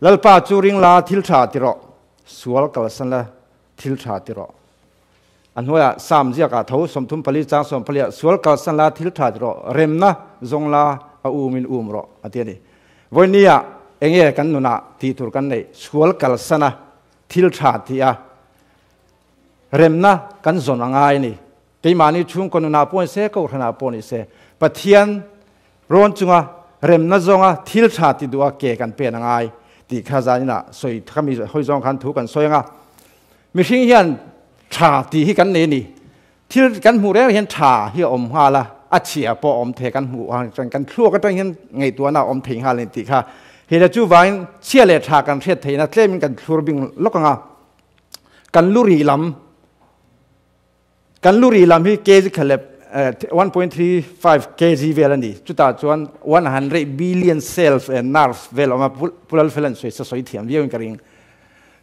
Lalpa chu ring la thil tha ti rawh, sual kalsan la thil tha ti rawh. A hnuaiah Psalm ziakah tho 34 chang 14 ah sual kalsan la thil tha ti rawh, remna zawng la a um in um rawh a ti a ni. Vawinia ah enge kan nunah tih tur kan neih? Sual kalsan a thil tha ti a remna kan zawn a ngai a ni. Keimahni chhungkaw nunah pawh ni se, kohhranah pawh ni se, Pathian rawn chunga remna zawnga thil tha ti duha ke kan pen a ngai tih kha zaninah sawi khami hawi zawng khan thu kan sawi anga. Mihring hian tha tih hi kan nei a ni. Thil kan hmuh reng hian tha hi a awm nghal a, a chhia pawh a awm thei kan hmuh ang chuan kan thluak atang hian ngaihtuahna a awm thei nghal a ni tih kha. Hei le chuvangin chhia leh tha kan hriat theihna tlemin kan thlur bing lawk anga kan lu rih lam Kan luri lam hi kg khalep 1.35 kg vel a ni. Chutah chuan 100 billion cells and nerves vel awm a, pulal fel an sawi sa sawi thiam viau in ka ring.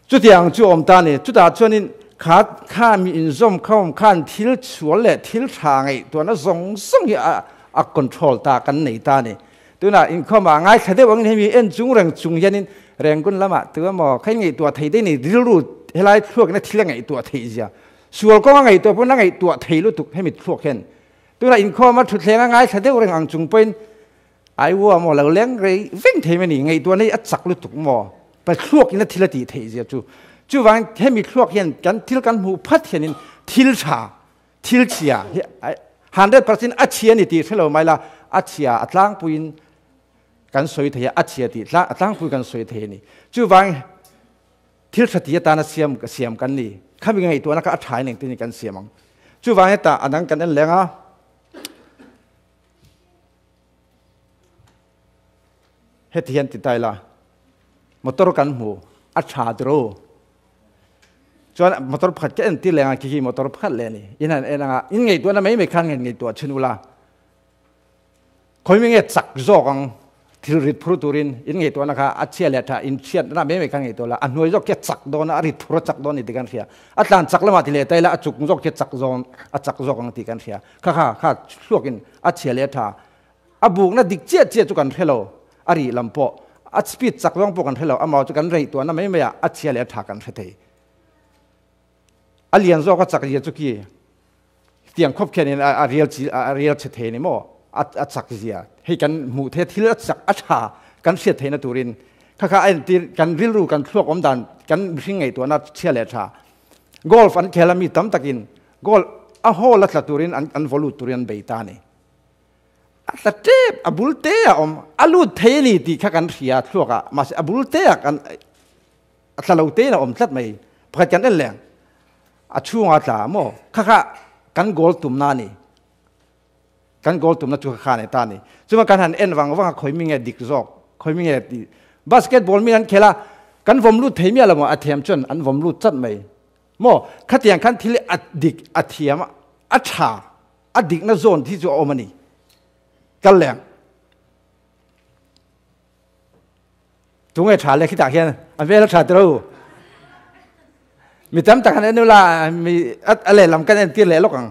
Chutiang chu awm ta a ni. Chutah chuanin kha kha mi inzawm khawm khan thil chhual leh thil tha ngaihtuahna zawng zawng hi a a control ta kan nei ta a ni. Tunah inkhawmah ngaithla deuh angin hemi en chung reng chung hianin Rangoon lamah tu emaw kha in ngaihtuah thei daih ni rilru helai thluakna thil a ngaihtuah theih zia Sual kawng a ngaihtuah pawn a ngaihtuah thei lutuk hemi thluak hian. Tunah inkhawm a thutthleng a ngaithla deuh reng ang chung pawhin ai ua maw lo leng rei veng thei mai ni ngaihtuah nei a chak lutuk maw pa thluak in a thil a tih theih zia chu. Chuvangin hemi thluak hian kan thil kan hmuh phat hianin thil tha thil chhia hi 100% a chhia ni tih hrelo mai la a chhia a tlangpuiin kan sawi thei a a chhia tih a tlangpui kan sawi thei a ni. Chuvangin Thil tha ti atana siam siam kan ni. Khami ngaihtuahna kha a tha in engtin kan siam ang. Chuvang hetah a dang kan en leng a. Heti hian ti ta ila. Motor kan hmu a tha tiro. Chuan motor pakhat ka en ti leng a khi khi motor pakhat le ni. In han en anga in ngaihtuahna mai mai khan ngen ngaihtuah chhin ula. Khawimi nge chak zawk ang thil rit phur turin in ngaihtuahna kha a chhia leh tha in chhiatna mai mai kha ngaihtuah la a hnuai zawk khi a chak dawn a a rit phur a chak dawn ni tih kan hria a tlan chak lamah ti leh ta ila a chuk zawk khi a chak zawn a chak zawk ang tih kan hria kha kha kha thluakin a chhia leh tha a bukna dik chiah chiah chu kan hre lo a rih lam pawh a speed chak zawng pawh kan hre lo amaw chu kan ngaihtuahna mai mai ah a chhia leh tha kan hre thei a lian zawk a chak zia chu khi Tiang khawp khian in a real chi a real che thei ni maw a chak zia hei kan hmuh the thil a chak a tha kan hriat theihna turin kha kha a entir kan rilru kan thluak awm dan kan mihring ngaihtuahna chhia leh tha golf an khel a mi tam takin goal a hall a tla turin an an vaw lut turin an bei ta ni a tla tep a bul te a awm a lut thei a ni tih kha kan hria thluak ah mahse a bul te ah kan a tla lo te in a awm tlat mai pakhat kan en leng A chhungah tla maw? Khakha kan goal tumna a ni. Kan goal tumna chu khakha a ni ta a ni. Chuan kan han en vang vang a khawi mi nge dik zawk, khawi mi nge ti. Basketball mi an khel a, kan vawm lut thei miah lo maw? A thiam chuan an vawm lut chat mai. Maw? Khatiang khan thil a dik, a thiam, a tha, a dikna zawn hi chu a awm a ni. Kal leng. Tunge tha le khitah khian a hmel a tha tiro. Mi tam tak han en ula mi a lehlam kan entir leh lawk ang.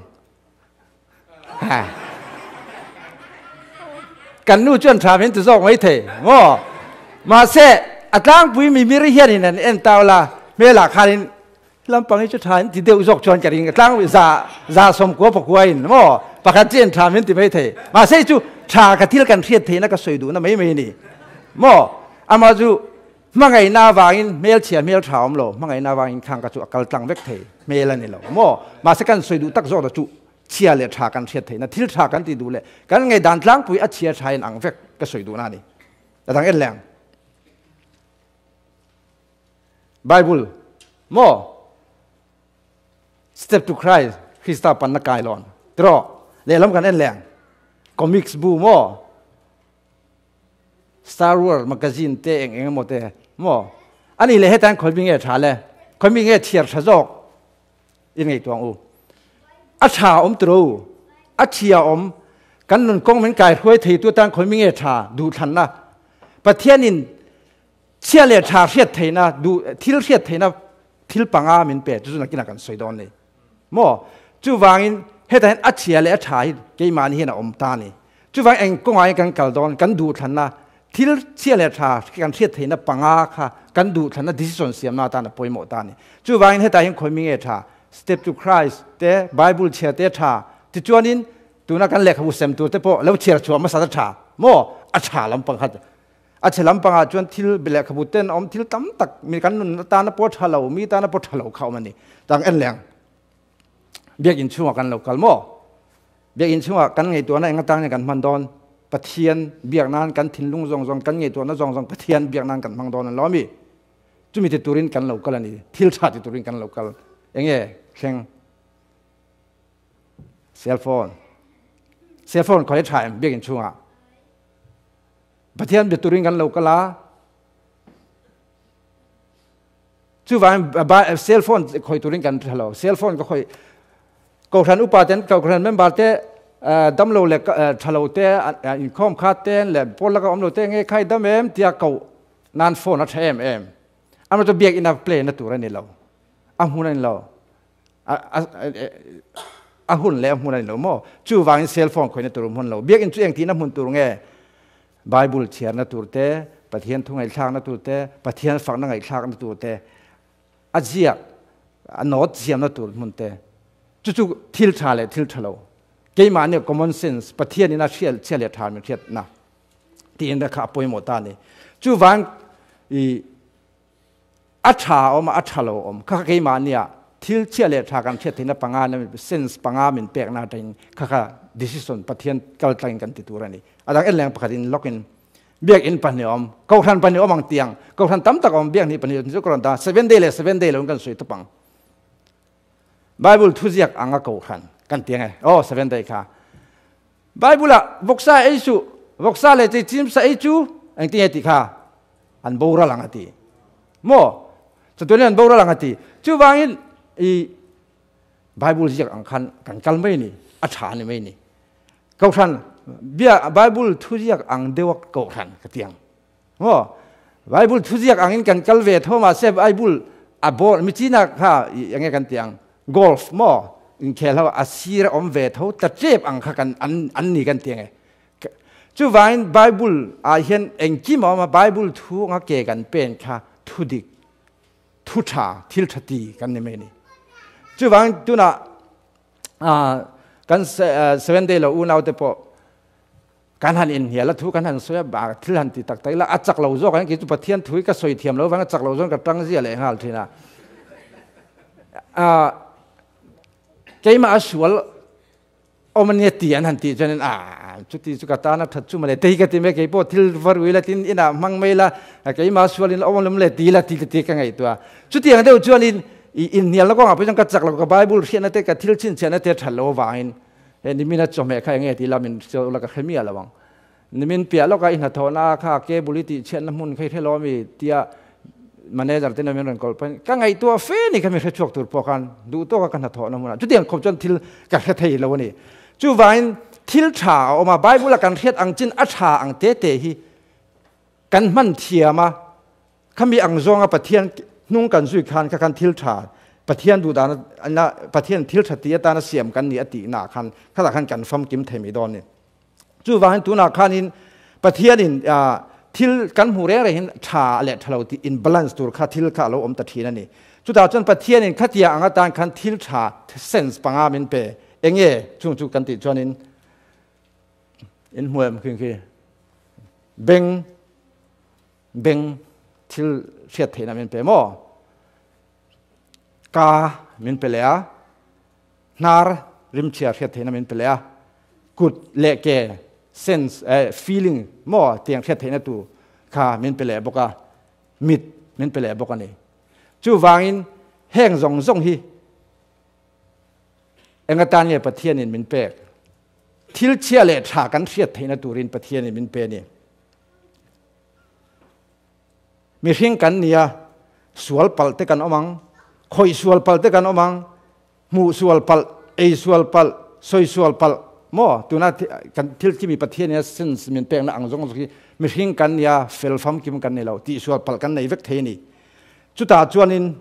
Kan nu chuan tha min ti zawk mai thei maw. Mahse a tlangpui mi miri hianin an en ta ula hmelah khanin lampang hi chu tha in ti deuh zawk chuan ka ring tlang za za som kua pakua in maw pakhat chen tha min ti mai thei mahse chu tha ka thil kan hriat theihna ka sawi duhna mai mai ni maw ama chu hmangaihna avangin hmel chhia hmel tha awm lo hmangaihna avangin khang ka chu a kal tlang vek thei hmel a ni lo maw mahse kan sawi duh tak zawk na chu chhia leh tha kan hriat theihna thil tha kan ti duh leh kan ngaihdan tlangpui a chhia tha in ang vek ka sawi duhna a ni a dang en leng Bible maw Step to Christ Krista panna kai lawn tiro lehlam kan en leng comics bu maw Star Wars magazine te eng eng emaw te maw ani le hetan khoi mi nge tha le khoi mi nge thiar tha zawk in ngei tuang u a tha om tro a chia om kan nun kong min kai hruai thei tu tan khoi mi nge tha du thlan na Pathian in Chhia leh ṭha hriat theihna, duh, thil hriat theihna thil panga min pe, chu chu nakinah kan sawi dawn ni. Maw? Chuvangin hetah hian a chhia leh a ṭha hi keimahni hian a awm ta a ni. Chuvangin eng kawngah hian kan kal dawn, kan duhthlanna, Thil chhia leh tha kan hriat theihna panga kha kan duhthlanna decision siamna atan a pawimawh ta a ni. Chuvangin hetah hian khawi mi nge tha? Step to Christ te, Bible chhia te tha. Tichuanin tuna kan lehkhabu sem tur te pawh lo chhiar chhuah hmasa ta tha maw? A tha lampang kha a chhe lampangah chuan thil lehkhabu ten awm thil tam tak mi kan nun atana pawh tha lo, mi tana pawh tha lo kha awm a ni. Tang en leng biakinn chhungah kan lo kal maw? Biakinn chhungah kan ngaihtuahna eng atang nge kan hman dawn? Pathian biak nan kan thinlung zawng zawng, kan ngaihtuahna zawng zawng Pathian biak nan kan hmang dawn an lo ami? Chumi ti turin kan lo kal a ni. Thil tha ti turin kan lo kal. Enge thleng? Cell phone. Cell phone khawi tha em biakinn chhungah? Pathian bia turin kan lo kal a. Chuvangin cell phone khawih turin kan tha lo. Cell phone ka khawih kohhran upa ten kohhran member te damlo le thalo te inkhawm kha ten le pawl laka awm lo te nge khai dam em tia ko nan phone a tha em em. Ama chu biak ina play na tur ani lo. A hmun ani lo. A hun le a hmun ani lo mo. Chuvangin cell phone khawih na tur hmun lo. Biak in chu eng ti na hmun tur nge? Bible chhiarna tur te, Pathian thu ngaihthlakna tur te, Pathian fakna ngaihthlakna tur te, a ziak, a note siamna tur hmun te, chu chu thil tha leh thil tha lo. Keimah nih common sense, Pathian in a hriat chhia leh tha min hriatna tiin kha a pawimawh ta a ni. Chuvang i a tha awm a tha lo awm kha keimah nia thil chhia leh tha kan hriat theihna panga na sense panga min pekna atangin kha kha decision Pathian kal tlangin kan ti tur a ni. A dang en leng pakhat in lawkin biakinn pahnih awm kohhran pahnih awm ang tiang kohhran tam tak awm biak hnih pahnih chu ka rawn ta seven day leh seven day lo kan sawi tawp ang. Bible thuziak anga kohhran kan tiang e oh seven day kha Bible ah voksa ei su voksa le chei chim sa ei chu engtin nge ti kha an boral ang ati mo chatuan an boral ang ati chuvangin i Bible ziak ang khan kan kal mai ni a tha ni mai ni kohhran bia Bible thu ziak ang deuh kohhran ka tiang mo Bible thu ziak angin kan kal ve tho ma se Bible a ball mi china kha enge kan tiang golf mo inkhel ho a sir awm ve tho ta tep ang kha kan an an ni kan tiang e chuvangin Bible ah hian engkim a awm a Bible thu anga ke kan pen kha thu dik thu tha thil tha ti kan ni mai ni chuvangin tuna kan seven day lo unau te pawh kan han inhnial a thu kan han sawi a ba thil han ti tak tak ila a chak lo zawk an ki chu Pathian thu hi ka sawi thiam lo vang a chak lo zawng ka tang zia leh nghal thin a keimah a sual awm ania ti an han tih chuanin a chuti chu ka tan a that chu male tei ka ti mai kei pawh thil va rui la tin inah hmang mai la keimah sualin awm lem le ti la ti ti ka ngaihtuah chutiang deuh chuanin inhnial na kawngah pawh chuan ka chak lo ka Bible hriatna te ka thil chhinchhiahna te that lo avangin he nimin a chawhmeh kha enge ti la min hriat ula ka hre miah lo ang nimin piah lawka i hnathawhna kha cable i tih chhiatna hmun kha i hre lo ami tia manager te min rawn kawlh pahin ka ngaihtuah fe ni kha mi hre chhuak tur pawh khan duh tawka ka hnathawhna hmunah chutiang khawp chuan thil ka hre thei lo a ni chuvangin thil tha a awm a bible a kan hriat ang chin a tha ang te te hi kan hman thiam a Khami ang zawnga Pathian hnung kan zui khan kha khan thil tha Pathian duh dan na Pathian thil tha ti atana siam kan ni a tih na khan khatah khan kan famkim thei mai dawn ni. Chuvangin tunah khanin Pathianin thil kan hmuh reng reng hin tha leh tha lo tih in balance tur kha thil kha a lo awm ta thin a ni. Chutah chuan Pathianin khatia ang atan khan thil tha sense panga min pe enge chung chu kan tih chuanin in hmu em khi khi beng Beng thil hriat theihna min pe maw? Ka min pe leh a, hnar rimchhia hriat theihna min pe leh a, kut leh ke sense eh, feeling maw tiang hriat theihna tu kha min pe leh bawk a, mit min pe leh bawk a ni. Chuvangin heng zawng zawng hi engatan nge Pathianin min pek? Thil chhia leh tha kan hriat theihna turin Pathianin min pe a ni. Mihring kan ni a, sual palh te kan awm ang, khawih sual palh te kan awm ang, hmuh sual palh, ei sual palh, sawi sual palh maw tuna kan thil khi mi Pathian in a sins min pekna ang zawng zawng hi mihring kan ni a, fel famkim kan ni lo, tih sual palh kan nei vek thei a ni. Chutah chuanin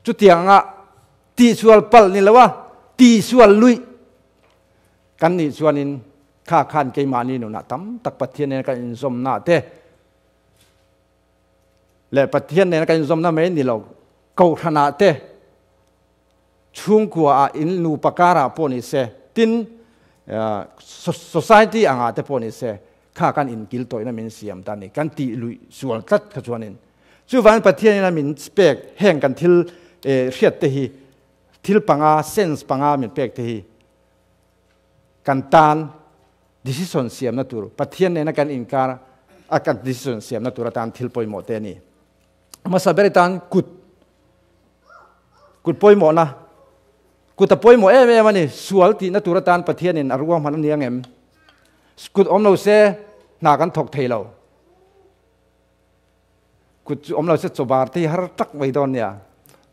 chutianga tih sual palh ni lo a, tih sual luih kan nih chuanin. Kha khan keimahni nunah tam tak Pathian nena kan inzawmna te leh Pathian nena kan inzawmna mai ni lo, kohhranah te, chhungkua ah in nupa karah pawh ni se, tin society angah te pawh ni se, kha kan inkil tawihna min siam ta ni, kan tih luih sual tlat kha chuanin. Chuvangin Pathian in a min pek heng kan thil hriat te hi, thil panga, sense panga min pek te hi, kan tan decision siamna tur, Pathian nena kan inkar a kan decision siamna tur atan thil pawimawh te a ni. Hmasa ber tan kut, kut pawimawhna, kut a pawimawh em em a ni, sual tihna tur atan Pathianin a ruahman a ni ang em? Kut awm lo se hna kan thawk thei lo. Kut chu awm lo se chawbar te hi har tak mai dawn nia.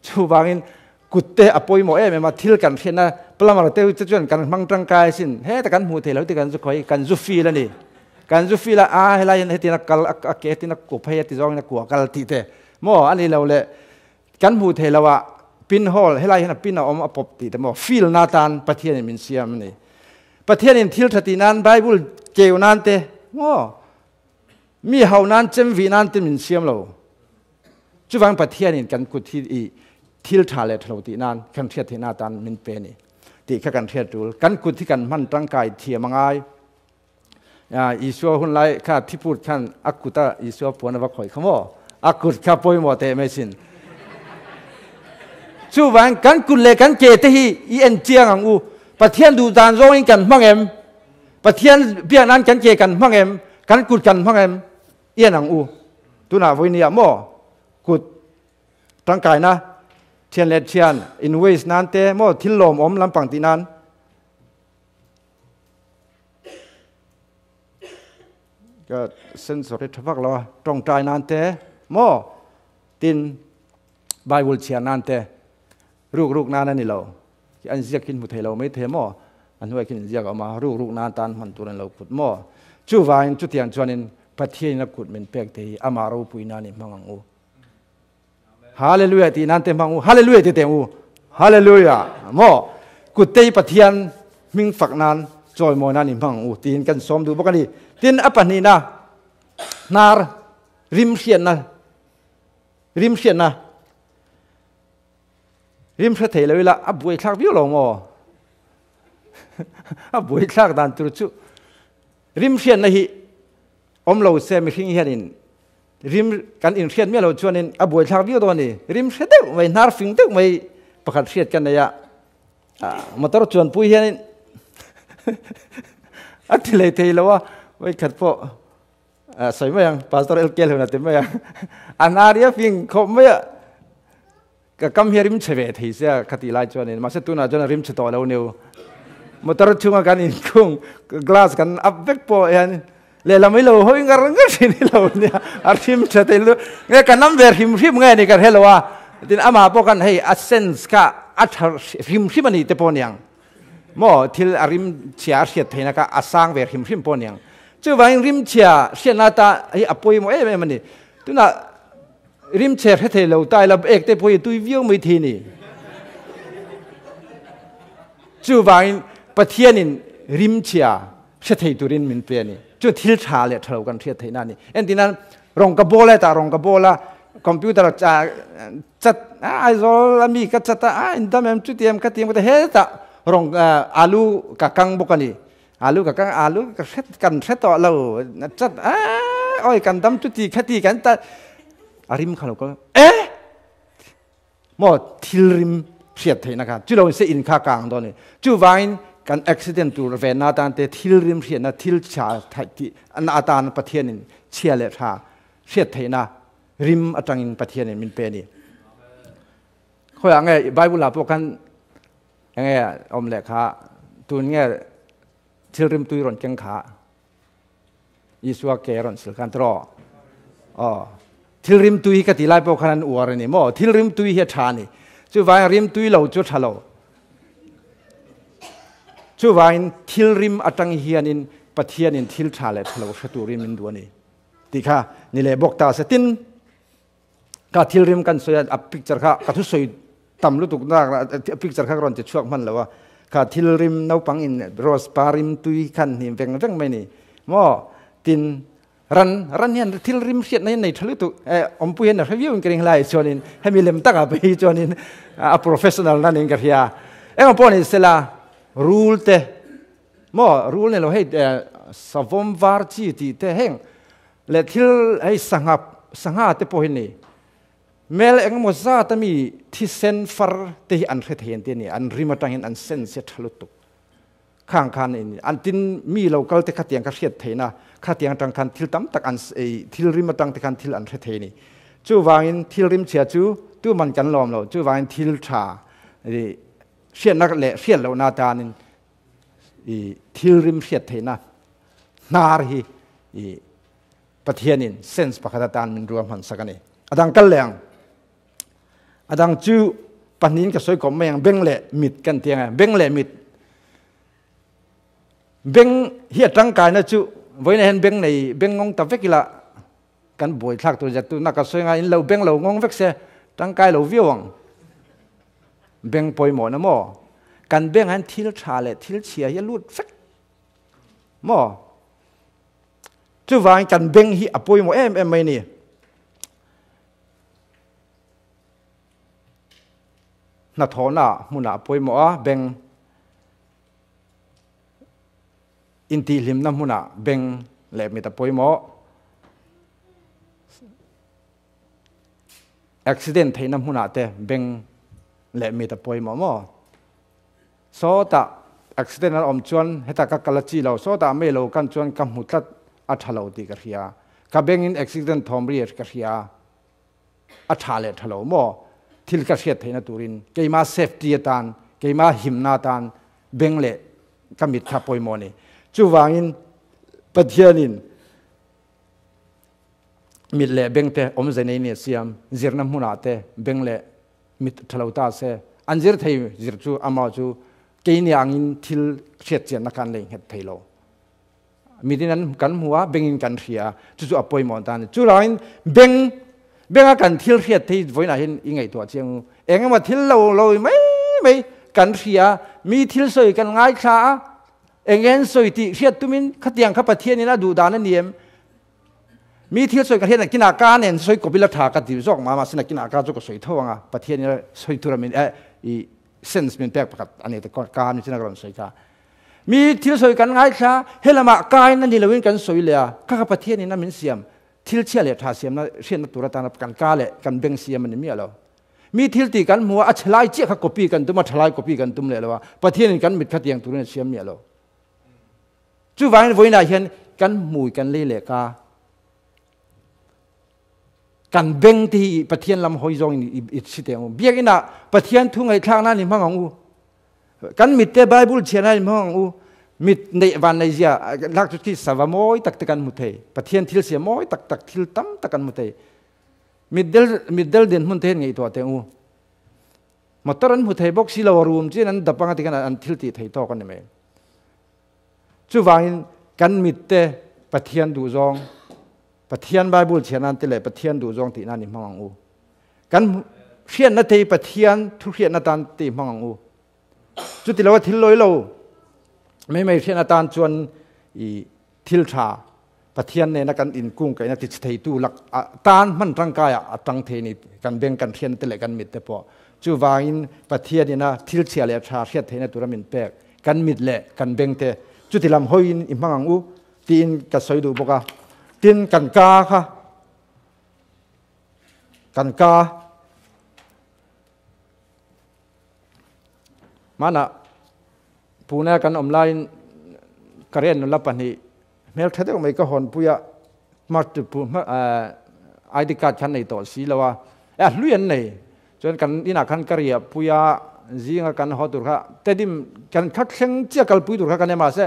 Chuvangin kut te a pawimawh em em a, thil kan hriatna plumber te chu chuan kan hmang tangkai asin. Heta kan hmuh theih lo ti kan zu khawi, kan zu feel a ni. Kan zu feel a, a helai hian hetin a kal, a ke hetin a kup hei a ti zawngin a kua kal tih te. Maw a ni lo le, kan hmuh theih lo a pin hole, helai hian a pin a awm a pawp tih te maw, feel na tan Pathianin min siam a ni. Pathianin thil tha tih nan Bible keu nan te maw, Mi hau nan chem vih nan te min siam lo. Chuvang Pathianin kan kut hi i thil tha leh thalo tih nan kan hriat theih na tan min pe ni. Tih kha kan hriat tul. Kan kut hi kan hman tangkai thiam angai. Isua hun lai kha thiput khan a kuta Isua puan a va khawih kha maw? A kut kha pawimawh teh mai sin. Chuvang kan kut leh kan ke te hi i en chiang ang u. Pathian duh dan zawngin kan hmang em? Pathian biak nan kan ke kan hmang em? Kan kut kan hmang em? Ian ang u. Tunah voi ni ah maw kut tangkaina thian le thian in waste nan te maw thil lawm awm lampang ti nan ka sensory thavak lo tawngtai nan te maw tin Bible chhiar nan te Ruk ruk nan a ni lo. Khi an ziak khi hmu thei lo mai thei maw? A hnuai khi inziak a awm a, ruk ruk nan tan hman tur an lo kut maw? Chuvangin chutiang chuanin Pathianin a kut min pek te hi amah ropui nan i hmang ang u. Hallelujah tih nan te hmang u. Hallelujah ti teh u. Hallelujah maw? Kut te hi Pathian hming fak nan chawimawi nan i hmang ang u tiin kan sawm duh bawk a ni. Tin, a pahnihna, hnar rim hriatna, rim hriatna. Rim hre thei lo ila a buaithlak viau lo maw? A buaithlak dan tur chu rim hriatna hi awm lo se mihring hianin rim kan inhriat miah lo chuanin a buaithlak viau dawn a ni. Rim hre deuh mai, hnar fing deuh mai pakhat hriat ka nei a, motor chuanpui hianin a ti lei thei lo a, vawikhat pawh sawi mai ang, Pastor LK hluna ti mai ang, a hnar hi a fing khawp mai a. Ka kam hi a rim chhe ve thei sia ka tih lai chuanin mahse tunah chuan a rim chhe tawh lo niu. Motor chhunga kan inkhung glass kan up vek pawh hian lehlam hi lo hawi ngar ngar thin hi lo nia a rim chhe thei lu nge ka nam ve hrim hrim nge ni ka hre lo a tin amah pawh khan hei a sense kha a tha hrim hrim a ni te pawh niang maw thil a rim chhia a hriat theihna kha a sang ve hrim hrim pawh niang chuvangin rim chhia hriatna ta hi a pawimawh em em a ni tunah Rimchhe hre thei lo ta ila ek te pawh hi tui viau mai thei ni. Chuvangin Pathianin rimchhia hre thei turin min pe a ni. Chu thil tha leh tha lo kan hriat theihna a ni. Entirnan rawng ka bawl a tah rawng ka bawl a computer chat Aizawl ami ka chat a a indam em chuti em khati em ka ti hetah rawng alu ka kang bawk a ni. Alu ka kang alu ka hret kan hre tawh lo chat a oi kan dam chuti khati kan ta a rim kha lo ko e mo thil rim hriat theihna kha chu lo se in kha kang dawn ni chu wangin kan accident tur ve na tan te thil rim hriatna thil cha ti an atan Pathian in chhia leh tha hriat theihna rim atangin Pathian in min pe ni khoi ange Bible ah pawh khan Enge awm leh kha tun nge thil rimtui rawn keng kha Isua ke rawn sil khan tiraw aw thil rimtui hi ka ti lai pawh khan an uar ani maw thil rimtui hi a tha ani chuvangin rimtui lo chu tha lo chuvangin thil rim atang hianin Pathianin thil tha leh tha lo hre turin min duh ani tih kha ni leh bawk ta se tin Ka thil rim kan sawi a, a picture kha ka thusawi tam lutuk nak a picture kha ka rawn ti chhuak hman lo a. Kha thil rim naupang in rose par rim tui khan hnim veng veng mai ni maw tin ran ran hian thil rim hriat na hian nei tha lutuk eh awmpui hian a hre viau in ka ring hlai chuanin hemi lem takah pawh hi chuanin a professional na niin ka hria engemaw pawh ni sela rul te maw rul ni lo hei savawm var chi tih te heng leh thil hei sangha sangha te pawh hi ni Mel engemaw zat a mi thisen far te hi an hre thei an ti a ni. An rim atangin an sense hi a tha lutuk. Khang khan in an tin mi lo kal te khatiang kha hriat theihna khatiang atang khan thil tam tak an thil rim atang te khan thil an hre thei a ni. Chuvangin thil rim chhia chu tuman kan lawm lo. Chuvangin thil tha hriatna leh hriat lohna atanin thil rim hriat theihna hnar hi Pathianin sense pakhat atan min ruah hman sak a ni. A dang kal leh ang. A dang chu pahnihin ka sawi kawp mai ang, beng leh mit kan ti ang e. Beng leh mit. Beng hi a tangkaina chu vawiinah hian beng nei beng ngawng ta vek ila kan buai thlak tur zet tuna ka sawi nga in lo beng lo ngawng vek se tangkai lo viau ang. Beng pawimawhna maw? Kan beng hian thil tha leh thil chhia hi a lut vek maw? Chuvangin kan beng hi a pawimawh em em mai a ni. Hnathawhna hmunah a pawimawh a, beng intihhlimna hmunah beng leh mit a pawimawh. Accident theihna hmunah te beng leh mit a pawimawh maw? Sawtah accident an awm chuan heta ka kal a chi lo, sawtah mei lo kan chuan ka hmu tlat a tha lo tih ka hria. Ka bengin accident thawm ri ka hria a tha leh tha lo maw? Thil ka hriat theihna turin keima safety atan, keima himna atan beng leh ka mit kha pawimawh a ni. Chuvangin Pathianin mit leh beng te awmze nei ni a siam, zirna hmunah te beng leh mit tha lo ta se an zir thei zir chu amah chu keini angin thil hriat chianna kha an lei nghet thei lo mitin an kan hmu a bengin kan hria chu chu a pawimawh ta ni chu rangin beng benga kan thil hriat thei vawiinah hian i ngaihtuah chiang u engemaw thil lo lo mai mai kan hria mi thil sawi kan ngaithla a engen sawi tih hriat tumin khatiang kha Pathianin a duh dan a ni em Mi thil sawi ka hriat nakinah ka nen sawi kawp ila tha ka ti zawk mah mahse nakinah ka chu ka sawi tho anga Pathian ila sawi tura min eh i sense min pek pakhat ani te ka ni china ka rawn sawi kha. Mi thil sawi kan ngaithla helamah kain ani loin kan sawi leh a kha kha Pathian in a min siam thil chhia leh tha siamna hriatna tur atana kan ka leh kan beng siam ani miah lo. Mi thil tih kan hmu a a chhelai chiah kha copy kan tum a thalai copy kan tum leh lo a Pathian in kan mit kha tiang turin a siam miah lo. Chuvangin vawiinah hian kan hmui kan lei leh ka kan beng te hi Pathian lam hawi zawng in i si teh ang u. Biakinn ah Pathian thu ngaihthlak nan i hmang ang u. Kan mit te Bible chhiar nan i hmang ang u. Mit neih van nei zia lak chu khi sava mawi tak te kan hmu thei. Pathian thil sia mawi tak tak thil tam tak kan hmu thei. Mitdel mitdel dinhmun te hian ngaihtuah teh ang u. Motor an hmu thei bawk si lo a rum chin an dap anga tikhan an thil tih thei tawk a ni mai. Chuvangin kan mit te Pathian duhzawng, Pathian Bible chhiar nan te leh Pathian duhzawng tih nan i hmang ang u. Kan hriatna te hi Pathian thu hriatna tan te i hmang ang u. Chuti lo a thil lawi lo mai mai hriatna tan chuan i thil tha Pathian nena kan inkungkaihna ti theitu lak tan hman tangkaiah a tang thei ni kan beng kan hriatna te leh kan mit te pawh. Chuvangin Pathian ina thil chhia leh tha hriat theihna tura min pek kan mit leh kan beng te chuti lam hawiin i hmang ang u tiin ka sawi duh bawk a. Tin kan ka kha kan ka Hmanah Pune kan awm laiin Karen nula pahnih hmeltha deuh mai ka hawnpui a, ID card khan nei tawh si lo a, e a hlui an nei. Chuan kan inah khan ka riahpui a, zinga kan haw tur kha tedim kan khat thleng chiah kalpui tur kha ka nei mahse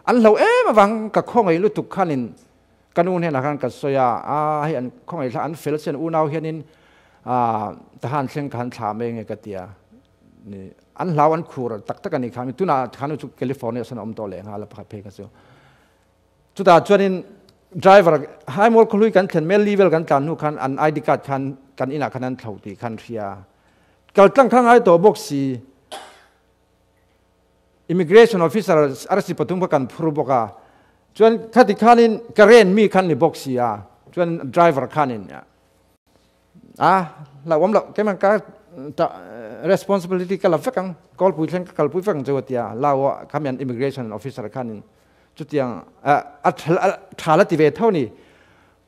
an hlo em avang ka khawngaih lutuk khanin ka nu hnenah khan ka sawi a, a hei an khawngaih hla an fel chian unau hianin tahan thleng kha an thla mai nge ka ti a. Ni an hlau an khur tak tak a ni kha mi tunah khan chu California san awm tawh leh nghal a pakhat phei kha chu chutah chuanin driver haimual khawhlui kan thlen mel level kan tlan hnu khan an ID card khan kan inah khan an thlo tih khan hria kal tlang kha ngai tawh bawk si. Immigration officer arsi pathum kha kan phur bawk a, chuan khati khanin ka ren mi khan ni bawk si a, chuan driver khanin a hlauhawm loh keimah ka responsibility ka la vek ang, kawlpui thleng ka kalpui vek ang chu a ti a, lau a khamian immigration officer khanin chutiang a tha la ti ve tho a ni.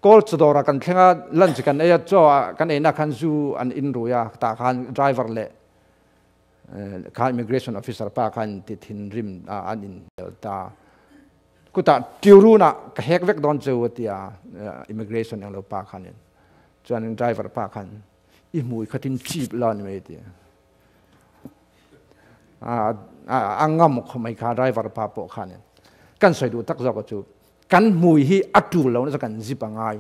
Kawl chawdawrah kan thleng a, lunch kan ei a, chaw ah kan eina khan zu an in rui a, tah khan driver leh kha immigration officer pa khan ti thinrim a an in hmel ta. Kutah tiurunah ka hek vek dawn chu a ti a, immigration englo pa khanin. Chuan driver pa khan i hmui khatin chip la ni mai a ti a. A ngam khawp mai kha driver pa pawh khanin. Kan sawi duh tak zawk chu kan hmui hi a tul lo na kan zip a ngai.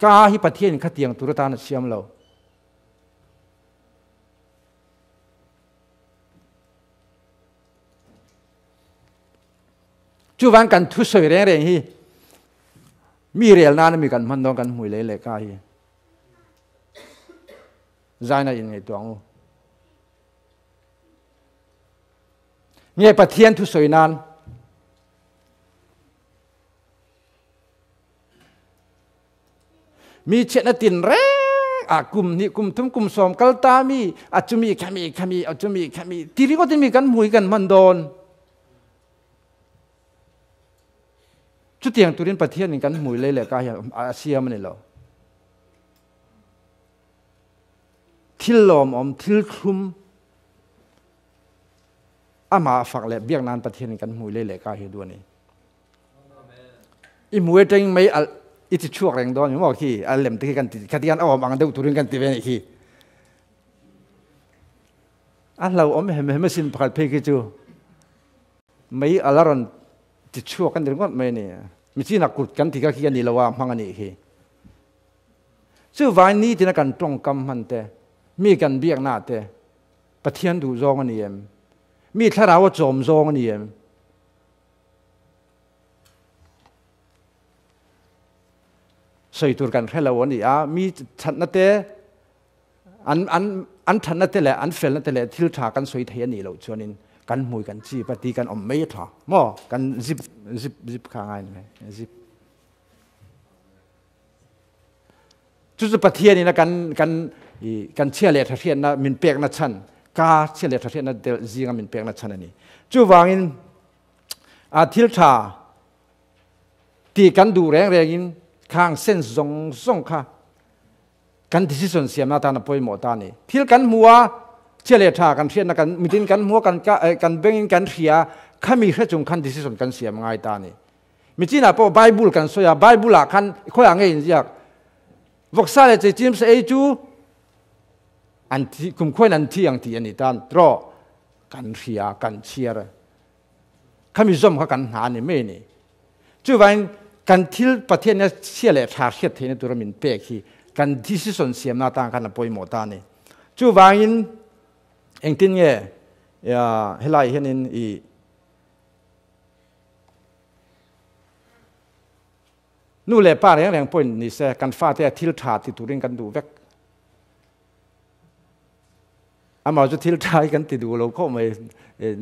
Ka hi Pathian khatiang tur atan a siam lo. Chuvang kan thu sawi reng reng hi mi rel nan mi kan hman dawn kan hmui lei leh ka hi. Zaina in ngaihtuah ang u. Nge Pathian thu sawi nan mi chhiatna tin reng a kum hnih kum thum kum sawm kal ta mi a chumi khami khami a chumi khami ti ringawt in mi kan hmui kan hman dawn chutiang turin Pathian in kan hmui lei leh ka hi a siam ani lo thil lawmawm thil thlum amah fak leh biak nan Pathian in kan hmui lei leh ka hi du ani i hmui atangin mei alh i ti chhuak reng dawn maw khi a lem te khi kan ti khatian a awm ang deuh turin kan ti ve nih khi a hlo awm hem hem asin pakhat phei khi chu mei alh a rawn ti chhuak ani ringawt mai ani mi chin a kut kan ti kha khi ani lo a hmang ani khi chuvangin nitin a kan tawngkam hman te mi kan biakna te Pathian duh zawng ani em mi thlarau a chawm zawng ani em Sawi tur kan hre lo a ni a, mi thatna te, an, an, an thatna te leh an felna te leh thil tha kan sawi thei a nih loh chuanin kan hmui kan chip a ti kan awm mai a tha. Maw? Kan zip, zip, zip kha ngai ni mai, zip. Chu chu Pathian in a kan, kan, kan chhia leh tha hriatna min pekna chhan, ka chhia leh tha hriatna del zinga min pekna chhan a ni. Chuvangin, a thil tha ti kan duh reng rengin khang sense zawng zawng kha kan decision siamna atan a pawimawh ta a ni. Thil kan hmu a, chia leh tha kan hriatna kan mitin kan hmu a, kan ka kan bengin kan hria a, khami hre chung khan decision kan siam ngai ta a ni. Michinah pawh Bible kan sawi a, Bible ah khan khawiah nge inziak? Vawksa leh cheichim sa ei chu an thi kumkhuain an thi ang tih a ni tan trawh kan hria kan chhiar a. Khami zawm kha kan hna a ni mai a ni. Chuvangin kan thil Pathian ina chhia leh tha hriat theihna tura min pek hi kan decision siamna atan khan a pawimawh ta a ni. Chuvangin engtin nge helai hianin i nu leh pa reng reng pawhin ni se kan fate a thil tha ti turin kan duh vek. Amah chu thil tha hi kan ti duh lo khawp mai.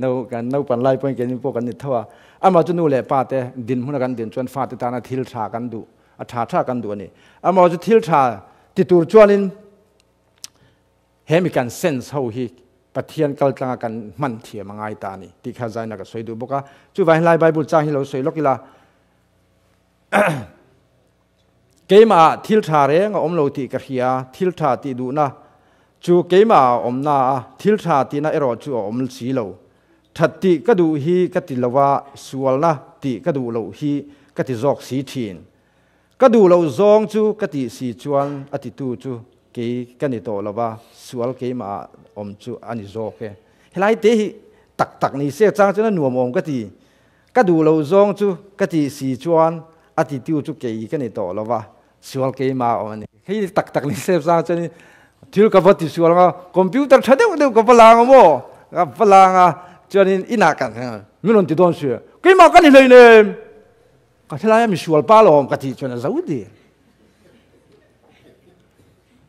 No kan naupan lai pawhin keini pawh kan ni tho a. Amah chu nu leh pa te dinhmun a kan din chuan fate tana thil tha kan duh, a tha tha kan duh a ni. Amah chu thil tha ti tur chuanin he mi kan sense ho hi Pathian kaltlanga kan hman thiam a ngai ta a ni tih kha zaina ka sawi duh bawk a. Chuvangin helai Bible chang hi lo sawi lawk ila. Keimah ah thil ṭha reng a awm lo tih ka hria, thil ṭha tih duhna chu keimah ah a awm na a, thil ṭha tihna erawh chu a awm si lo. Ṭhat tih ka duh hi ka ti lo a, sualna tih ka duh loh hi ka ti zawk si ṭhin. Ka duh loh zawng chu ka tih si chuan a titu chu kei ka ni tawh lo a, sual keimah ah awm chu a ni zawk e. Helai te hi tak tak ni se chang chuan a nuam awm ka ti. Ka duh lo zawng chu ka tih si chuan a titu chu kei ka ni tawh lo va, sual keimah awm a ni. Hei tak tak ni se sang chuan thil ka va ti sual anga computer tha deuh deuh ka va lang a maw, ka va lang a chuanin inah kan min rawn ti dawn si, keimah ka ni hleinem, ka helaia misual pa lawm ka tih chuan a zo dir.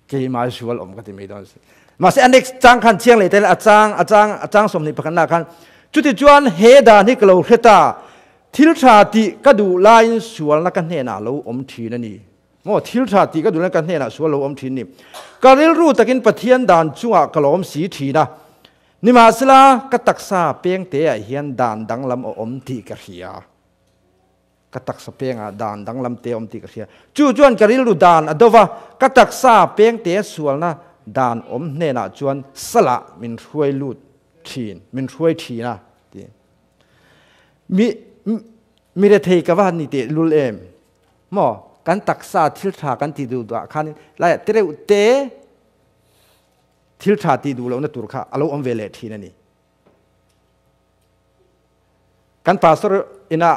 Keimah sual awm ka ti mai dawn si. Mahse a next chang khan chiang leh tel a chang a chang a chang 21 na khan chuti chuan he dan hi ka lo hre ta thil tha ti ka duh laiin sualna ka hnenah lo awm thin a ni. Maw thil tha ti ka duh laiin ka hnenah sual lo awm thin ni. Ka rilru takin Pathian dan chungah ka lawm si thin a. Nimahsela ka taksa pengteah hian dan danglam a awm tih ka hria. Ka taksa pengah dan danglam te a awm tih ka hria. Chu chuan ka rilru dan a do va, ka taksa pengtea sualna dan awm hnenah chuan salah min hruai lut thin, min hruai thin a ti. Mi mi rethei ka va han ni teh lul em? Maw kan taksa thil tha kan ti duh duah khanin laiah tereuh te thil tha ti duh lohna tur kha a lo awm ve leh thin a ni. Kan pastor ina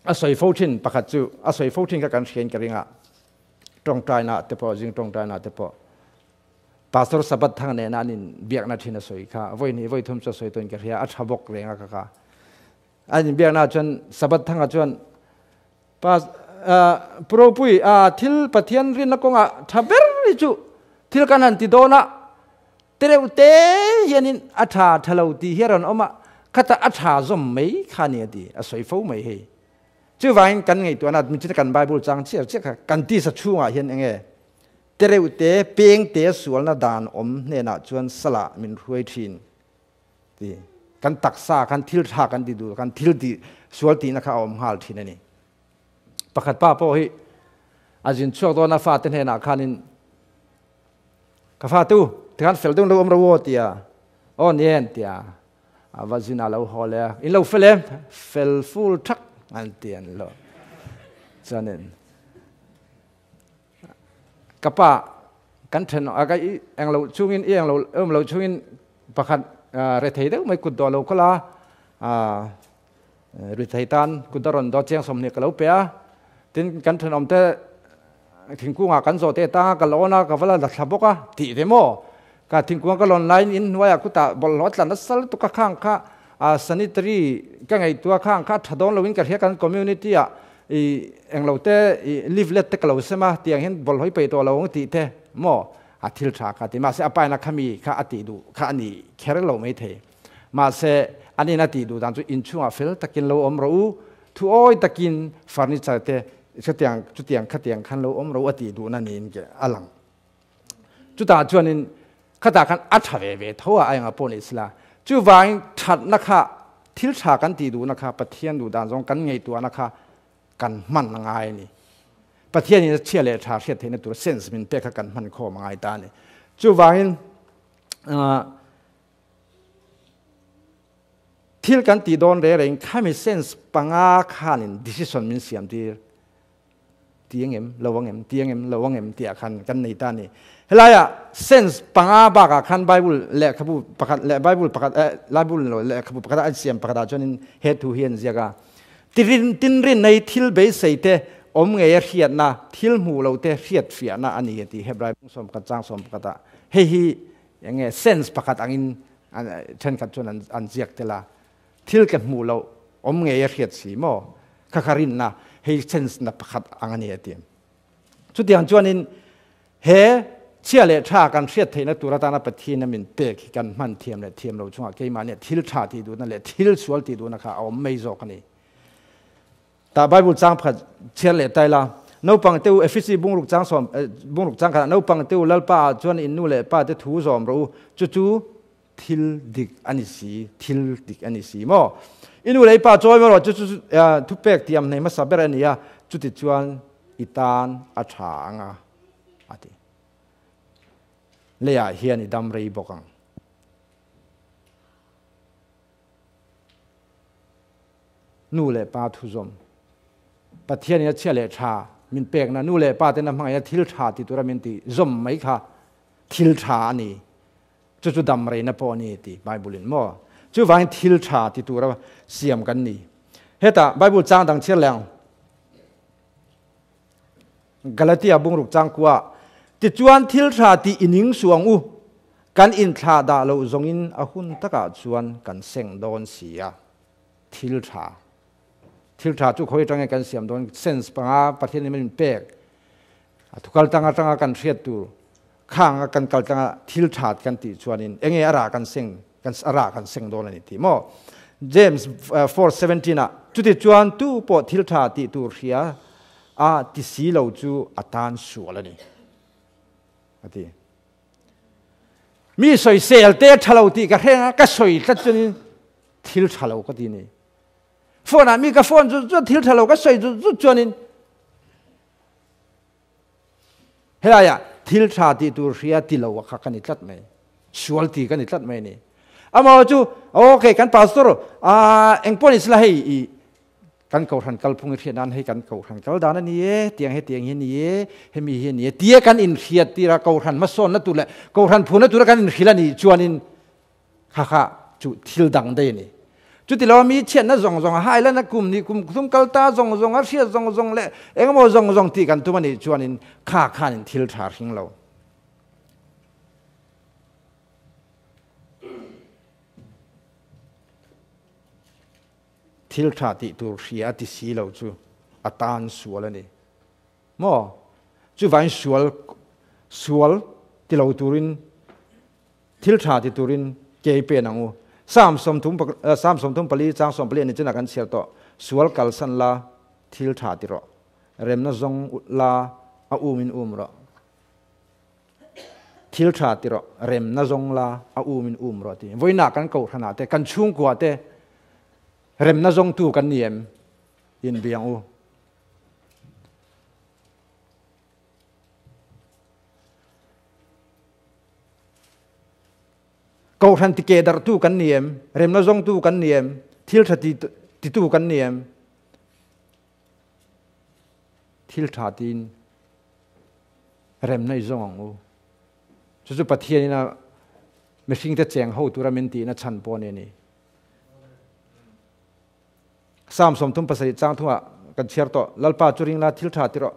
a sawi fo thin pakhat chu a sawi fo thin kha kan hriain ka ring a tawngtaina te pawh zing tawngtaina te pawh pastor sabat thang nena an in biakna thin a sawi kha voi hnih voi thum chu a sawi tawhin ka hria a tha bawk reng a ka ka an in biakna chuan sabat thanga chuan pas puropui a thil pathian rinna kawnga tha ber hi chu thil kan han ti dawn a Tereuh te hianin a tha tha lo tih hi a rawn awm a, khata a tha zawm mai kha ni a ti, a sawi fo mai hei. Chuvangin kan ngaihtuahna mitin kan Bible chang chiah chiah kha kan tisa chhungah hian enge tereuh te peng te sualna dan awm hnenah chuan salah min hruai thin ti. Kan taksa khan thil tha kan ti duh kan thil ti sual tihna kha a awm nghal thin a ni. Pakhat pa pawh hi a zin chhuak dawn a fate hnenah khanin Ka fa tu, tikhan fel deuh lo awm ro aw tia. Aw nien tia. A va zin a lo haw le. In lo fel em? Fel full thak an ti an lo. Chuanin ka pa kan then a ka i eng lo chungin i eng lo awm lo chungin pakhat rethei deuh mai kut dawh lo kala rethei tan kut a rawn dawt chiang 20 ka lo pe a. Tin kan thenawm te Thingkungah kan zawh te tanga ka lawn a, ka va la la thla bawk a, tih ve maw? Ka thingkung ka lawn laiin in hnuaiah kutah bawlhhlawh a tla nasa lutuk a, khang kha sanitary ka ngaihtuah khang kha a tha dawn loin ka hria kan community ah i englo te i leaflet te ka lo sem a, tiang hian bawlhhlawh i peih tawh lo ang tih te maw a thil tha kha ti. Mahse a paina kha mi kha a tih duh kha a ni kher lo maithei. Mahse anin a tih duh dan chu inchhungah fel takin lo awm rawh u, thu awi takin furniture te Chutiang chutiang khatiang khan lo awm ro a tih duhna niin ke a lang. Chutah chuanin khatah khan a tha ve ve tho a a enga pawh ni sela. Chuvangin thatna kha thil tha kan tih duhna kha Pathian duh dan zawng kan ngaihtuahna kha kan hman a ngai a ni. Pathianin a chhia leh tha hriat theihna tur sense min pek kha kan hman khawm a ngai ta a ni. Chuvangin Thil kan tih dawn reng reng khami sense panga khanin decision min siam tir ti angem lo angem ti angem lo angem tih ah khan kan nei ta a ni. Helaiah sense panga bakah khan Bible lehkhabu pakhat leh Bible pakhat eh Bible lo lehkhabu pakhat an siam pakhat ah chuanin he thu hi an ziak a. Tirin tinrin nei thil beisei te awm ngei a hriatna thil hmuh lo te hriat fiahna a ni a ti Hebrai bung 11 chang 11 ah. Hei hi enge sense pakhat angin thenkhat chuan an ziak tel a thil ka hmuh loh awm ngei a hriat si maw kha kha rinna hei sense na pakhat ang ani a ti chutiang chuanin he chhia leh tha kan hriat theihna tur atana Pathian a min pek hi kan hman thiam leh thiam lo chungah keimahni thil tha tih duhna leh thil sual tih duhna kha a awm mai zawk a ni. Ta Bible chang pakhat chhiar leh ta ila, Naupang te u, Efesi bungruk chang sawm, bungruk chang khatah naupang te u Lalpa ah chuan in nu leh pa te thu zawm rawh u, chu chu thil dik a ni si, thil dik a ni si maw? I nu leh i pa chawi maw rawh, chu chu thupek tiam hnei hmasa ber a ni a, chuti chuan i tan a tha ang a, a ti. Leiah hian i dam rei bawk ang. Nu leh pa thuzawm. Pathianin a chhia leh tha min pekna nu leh pa tena hmangaihna thil tha ti tura min tih zawm mai kha thil tha a ni. Chu chu dam reina pawh a ni ti Bible in maw. Chuvangin thil tha ti tura siam kan ni. Hetah Bible chang dang chhiar leh ang. Galatia bungruk chang kua tichuan thil tha tih i ning suh ang u, kan inthlah dah loh zawngin a hun takah chuan kan seng dawn si a. Thil tha. Thil tha chu khawi atangin kan siam dawn sense panga Pathian in min pek. A thukal tang atanga kan hriat tur. Khang kan kal tlanga thil that kan ti chuanin enge ara kan seng kan ara kan seng dawn ani ti mo. James 4:17 a chuti chuan tu pawh thil tha ti tur hria a ti si lo chu atan sual ani ati. Mi soi sel te thalo ti ka hrenga ka soi tlat chuanin thil thalo ka ti ni. Phone a mi ka phone chu chu thil thalo ka soi chu chu chuanin helaya thil tha ti tur hria ti lo kha kan tlat mai, sual ti kan tlat mai ni. Ama chu okay kan pastor a engpon isla hei i kan ko ran kal phung hriat nan hei kan ko ran kal dan ani e tiang he tiang hi ni e hemi hi ni e tia kan in hriat tira ko ran ma son na tu le ko ran phuna tu kan in hrila ni chuanin kha kha chu thil dang dei ni. Chu ti lo mi chian na zong zong hai la na kum ni kum thum kal ta zong zong a hriat zong zong le engemaw zong zong ti kan tum ani chuanin kha khan in thil tha hring lo. Thil tha ti tur hria ti si lo chu atan sual ani mo. Chu vain sual sual ti lo turin thil tha ti turin ke pe nangu. Sam som thum sam som thum pali chang som pali ani china kan chiar to sual kal san la thil tha ti ro rem na zong la a umin um ro thil tha ti ro rem na zong la a umin um ro ti voina kan ko thana te kan chung kwa te rem na zong tu kan niem in biang u. Ko than ti ke dar tu kan niem rem na zong tu kan niem thil tha ti ti tu kan niem thil tha tin rem nei zong ang u. Chu chu Pathian ina mihring te cheng ho tura min ti na chan po ne ni. Sam som thum pasari chang thunga kan chiar to lalpa churing la thil tha ti ro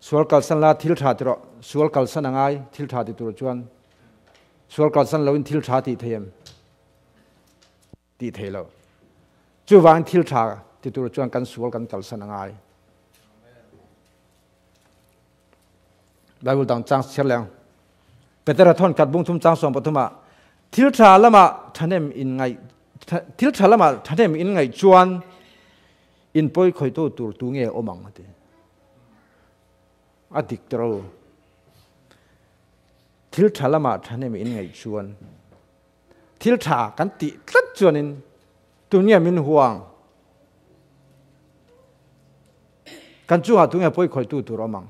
sual kal san la thil tha ti ro sual kal san angai thil tha ti tur chuan sual kal san lo in thil tha ti theim ti theilo chu wang thil tha ti tur chuan kan sual kan kal san angai. Bible dang chang chiar leng Petera thon kat bung thum chang som pathuma thil tha lama thanem in ngai thil tha lama thanem in ngai chuan in poi khoi to tur tu nge omang ate adik tro thil tha lama thanem in ngai chuan thil tha kan ti tlat chuan in tu nge min huang kan chu ha tu nge poi khoi tu tur omang.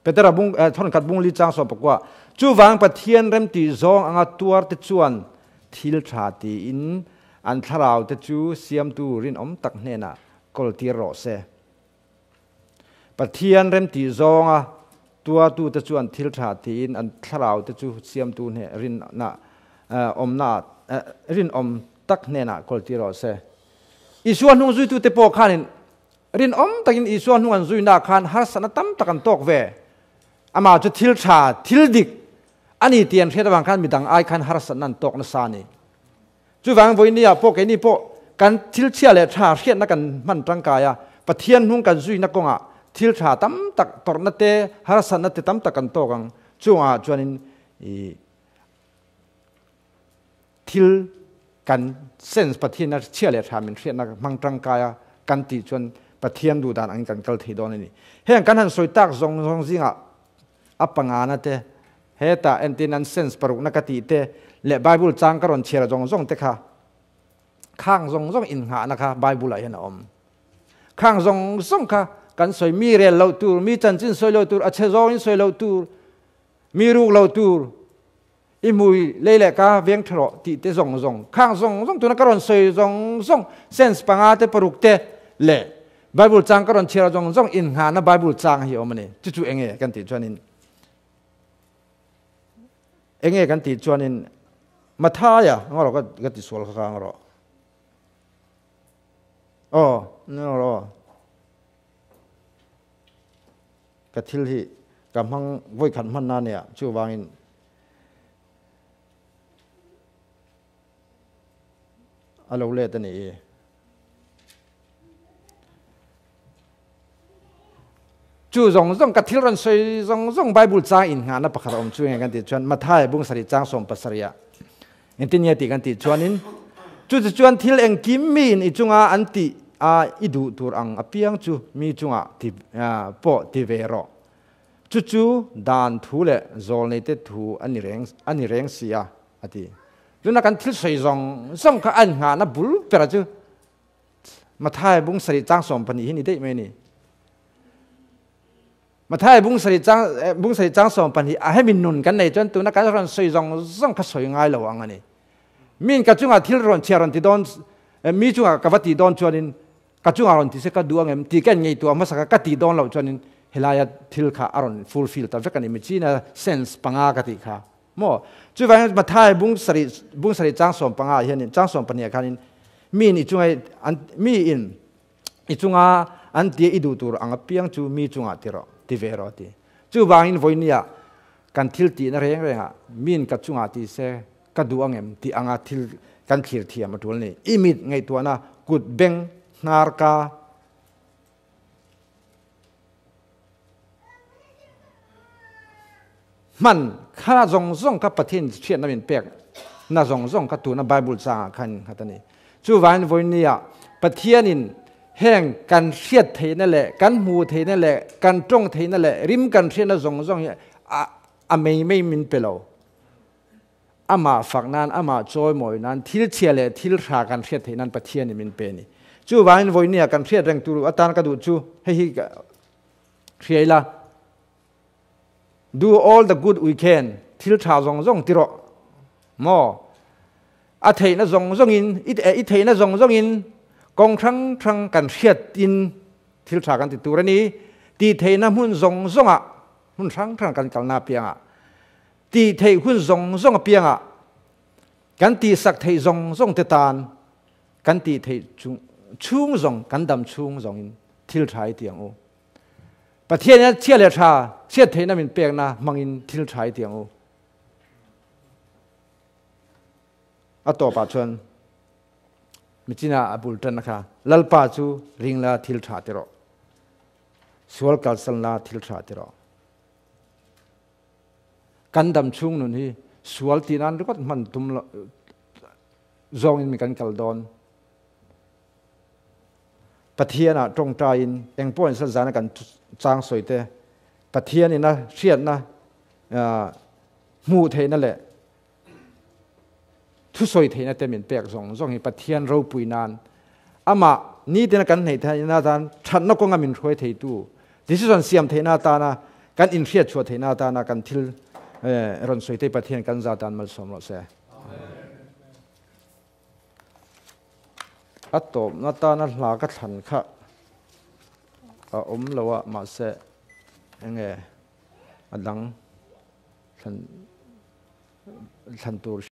Petera bung thon kat bung li chang so pakwa chu wang Pathian rem ti zong anga tuar te chuan thil tha ti in an tharau te chu siam tu rin om tak hne na kol ti ro se. Pathian rem ti zong a tua tu te chuan thil tha ti in an tharau te chu siam tu hne rin na om na rin om tak hne na kol ti ro se. Isuan nung zui tu te po khanin rin om takin Isuan nung an zui na khan har sana tam takan tok ve ama chu thil tha thil dik ani tian hre wang khan midang ai khan har san nan tok na sa ni. Chu wang voi ni a po ke ni po kan thil chia le tha hriat na kan man tang ka ya Pathian nung kan zui na konga thil tha tam tak tor na te har san na te tam tak kan tok ang chunga chuanin i thil kan sense Pathian na chia le tha min hriat na mang tang ka ya kan ti chuan Pathian du dan ang kan kal thei don ani heng kan han soi tak zong zong zinga apanga na te heta entin an sense paruk na ka ti te le Bible chang karon chera zong zong te kha khang zong zong in nga na kha Bible a hian a awm khang zong zong kha kan soi mi rel lo tur mi chan chin soi lo tur a che zong in soi lo tur mi ruk lo tur i mui le le ka veng thro ti te zong zong khang zong zong tu na karon soi zong zong sense panga te paruk te le Bible chang karon chera zong zong in nga na Bible chang hi awm ani chu chu enge kan ti chuanin enge kan ti chuanin Mathaya ngoro ka ka ti sual kha ngoro oh ngoro ka thil hi ka mang voi khat man na ne chu wangin alo le ta ni. Chu zawng zawng ka thil rawn sawi zawng zawng Bible chang innghahna pakhat a awm chu nge kan tih chuan Matthai bung sarih chang 70 ah engtin nge tih kan tih chuanin chu chu chuan thil engkim miin i chunga an tih a i duh tur ang apiang chu mi chungah ti pawh ti ve rawh. Chu chu dan thu leh zawlneite thu a ni reng a ni reng si a, a ti. Tuna kan thil sawi zawng zawng kha a innghahna bul bera chu Mathai bung sarih chang 12 hi ni daih mai a ni. Mathai bung sarih chang bung sarih chang 12 a hemi nun kan nei chuan tuna kan rawn sawi zawng zawng kha sawi ngai lo ang a ni. Min ka chungah thil rawn chhiar rawn ti dawn mi chungah ka va ti dawn chuanin ka chungah rawn ti se ka duh ang em ti ka inngaihtuah hmasa kha ka ti dawn loh chuanin helaia thil kha a rawn fulfill ta vek a ni. Michina sense panga ka tih kha Maw? Chuvangin Matthai bung sarih bung sarih chang 15 ah hianin chang 12 ah khanin mi in i chunga an mi in i chunga an tia i duh tur ang apiang chu mi chungah ti rawh ti ve rawh ti. Chuvangin vawinia kan thil tihna reng rengah mi in ka chungah ti se ka duh angem tih anga thil kan thlir thiam a tul ni. I mit ngaihtuahna kut beng hnar ka Hman kha zawng zawng kha Pathian hriatna min pek na zawng zawng kha tuna Bible changah khan nghat a ni. Chuvangin vawinia Pathianin heng kan hriat theihna leh kan hmuh theihna leh kan tawng theihna leh rim kan hriatna zawng zawng hi a mei mei min pe lo. Amah fak nan, amah chawimawi nan, thil chhia leh thil hra kan hriat theih nan Pathianin min pe a ni. Chuvangin vawinia kan hriat reng tur atan ka duh chu hei hi hria ila, Do all the good we can, thil tha zawng zawng ti rawh maw? A theihna zawng zawngin, i theihna zawng zawngin kawng hrang hrang kan hriatin thil tha kan ti tur a ni. Tih theihna hmun zawng zawngah, hmun hrang hrang kan kalna apiangah, tih theih hun zawng zawng apiangah kan tihsak theih zawng zawng te tan kan tih theih chhung zawng, kan dam chhung zawngin thil tha i ti ang u. Pathian hian chhia leh tha chhiat theihna min pekna hmangin thil tha i ti ang u. A tawpah chuan michina a bul tan kha Lalpa chu ring la thil tha ti rawh. Sual kalsan la thil tha ti rawh. Kan dam chhung nun hi sual ti nan ringawt hman tum zawngin mi kan kal dawn. Pathian ah tawngtaiin eng pawh in zana kan chang sawi te Pathian ina hriatna hmuh theihna leh thusawi theihna te min pek zawng zawng hi Pathian ropui nan amah nitina kan hneih theihna atan thatna kawnga min hruai theitu decision siam theihna atana kan inhriat chhuah theihna atana kan thil rawn sawi te Pathian kan za tan malsawm rawh se. A tawpna tana hla ka thlan kha a awm lo a, mahse enge a dang thlan thlan tur.